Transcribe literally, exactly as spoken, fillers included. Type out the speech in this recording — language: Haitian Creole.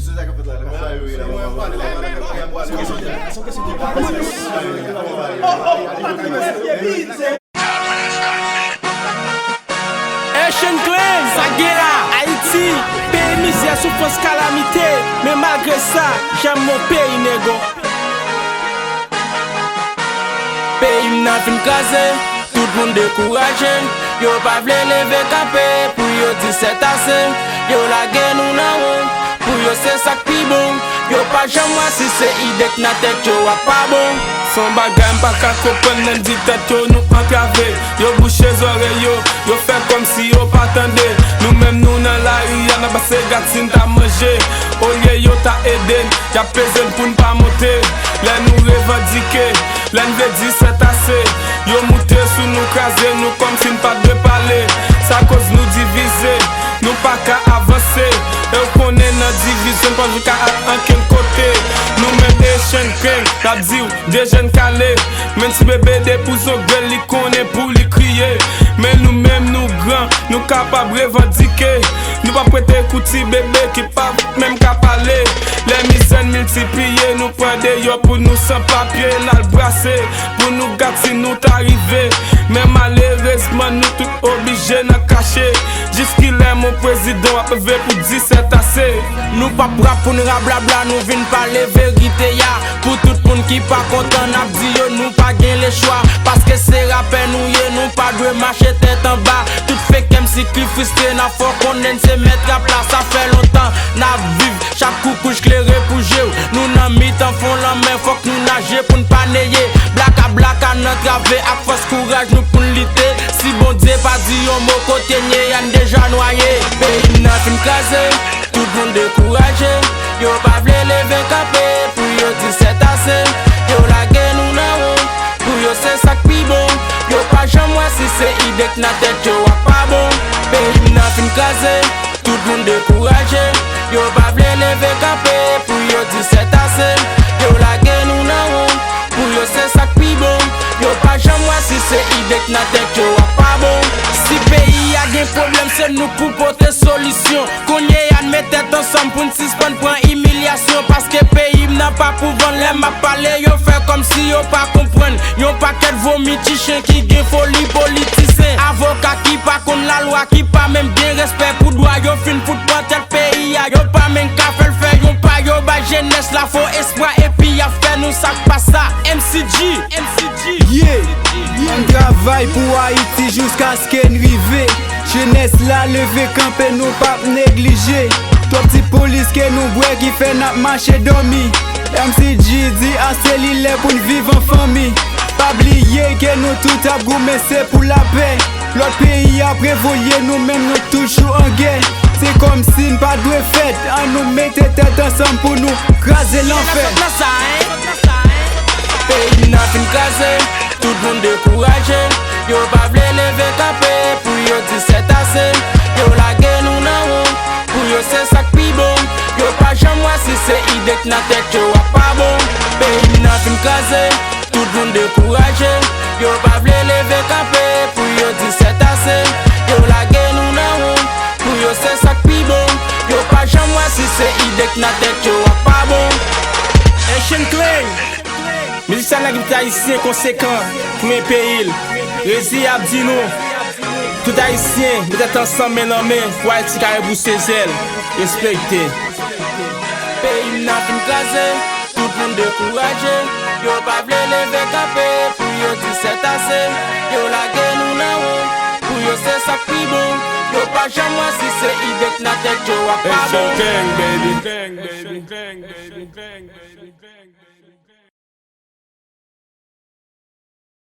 Haitian Clan, sa gen la, Ayiti, peyi mizè, soufrans, kalamite, men malgre sa, j'aime mon pays, nego. Peyi m nan fin kraze, tout moun dekouraje. Yo pa vle leve kanpe pou yo di c'est assez. Yo lage nou nan won, pou yo se sa k pi bon. Yo pa janm wè si se ide k nan tèt yo a pa bon. Se yon bagay m pa ka konprann, lè n di tèt yo nou antrave. Yo bouche zòrèy yo, yo fè kòmsi yo pa tande. Nou menm nou nan lari a, n ap pase gad si n ta manje. Olye yo ta ede n, y ap peze n pou n pa monte. Lè nou revandike, lè n vle di c'est assez, yo moute sou nou, kraze nou kòmsi n pa t dwe pale. Sa koz nou divize, nou pa ka avanse. E w konnen nan divizyon n pa vin ka al ankenn kote. Nou menm Haitian Clan, n ap di w de jèn kale. Men ti bebe depi w zongle l, li konnen pou li kriye. Men nou menm nou gran, nou kapab revandike. Nou p ap prete kou ti bebe ki p ap menm ka pale. Lè mizè n miltipliye, nou pran deyò pou nou san papye, n al brase pou nou gad si nou ta rive. Men malerezman, nou tout oblije nan kache. Jiskilè mon prezidan w ap leve pou di c'est assez? Nou p ap rap pou n rablabla, nou vin pale verite a. Pou tout moun ki pa kontan, n ap di yo nou pa gen lechwa. Paske se rapè nou ye, nou pa dwe mache tèt anba. Tout fake M C ki fristre, n ap fè w konnen n se mèt rap la. Sa fè lontan n ap viv, chak koukouj klere pou je w. Nou nan mitan fon lanmè, fòk nou naje pou n pa neye. Blaka blaka n antrave ak fòs kouraj nou pou n lite. Si Bondye pa di yon mo kote n ye a, n deja nwaye. Peyi m nan fin kraze, tout moun dekouraje. Yo pa vle leve kanpe pou yo di c'est assez. Yo lage nou nan won, pou yo se sa k pi bon. Yo pa janm wè si se ide k nan tèt yo a pa bon. Peyi m nan fin kraze, tout moun dekouraje. Yo pa vle leve kanpe pou yo di c'est assez. Yo lage nou nan won, pou yo se sa k pi bon. Yo pa janm wè si se ide k nan tèt yo a pa bon. Si peyi a gen pwoblèm, se nou k pou pote solisyon. Kounye a n met tèt ansanm pou n sispann pran imilyasyon. Paske peyi m nan pa pou vann. Lè m ap pale, yo fè kòmsi yo pa konprann. Yon pakèt vomi ti chen ki gen foli politisyen. Avoka ki pa konn lalwa, ki pa menm gen respè pou dwa. Yo fin fout pran tèt peyi a. Yo pa menm ka fè l fè yon pa. Yo bay jenès la fo espwa epi y ap fè nou sa k pa sa. M C G, M C G. Yeah. N travay pou Ayiti jiskaske n rive. Jenès la leve kanpe, nou p ap neglije. Twòp ti polis ke nou bwè ki fè n ap mache dòmi. M C G di ase, li lè pou n viv an fanmi. Pa bliye ke nou tout ap goumen se pou lapè. Lòt peyi ap revoye, nou menm nou toujou an gè. Se kòmsi n pa dwe fèt. Ann nou mete tèt ansanm pou nou kraze lanfè. Peyi m nan fin kraze, tout moun dekouraje. Yo pa vle leve kanpe pou yo di c'est assez. Yo lage nou nan won, pou yo se sa k pi bon. Yo pa janm wè si se ide k nan tèt yo a pa bon. Peyi m nan fin kraze, tout moun dekouraje. Yo pa vle leve kanpe pou yo di c'est assez. Yo lage nou nan won, pou yo se sa k pi bon. Yo pa janm wè si se ide k nan tèt yo a pa bon. Haitian Clan. Mizik sa nèg ayisyen konsekan pou men peyi l. Rezi ap di nou, tout ayisyen met tèt ansanm men nan men pou Ayiti ka rebouse zèl. Respekte. Peyi m nan fin kraze, tout moun dekouraje. Yo pa vle leve kanpe pou yo di c'est assez. Yo lage nou nan won, pou yo se sa k pi bon. Yo pa janm wè si se ide k nan tèt yo a pa bon. Haitian Clan, baby.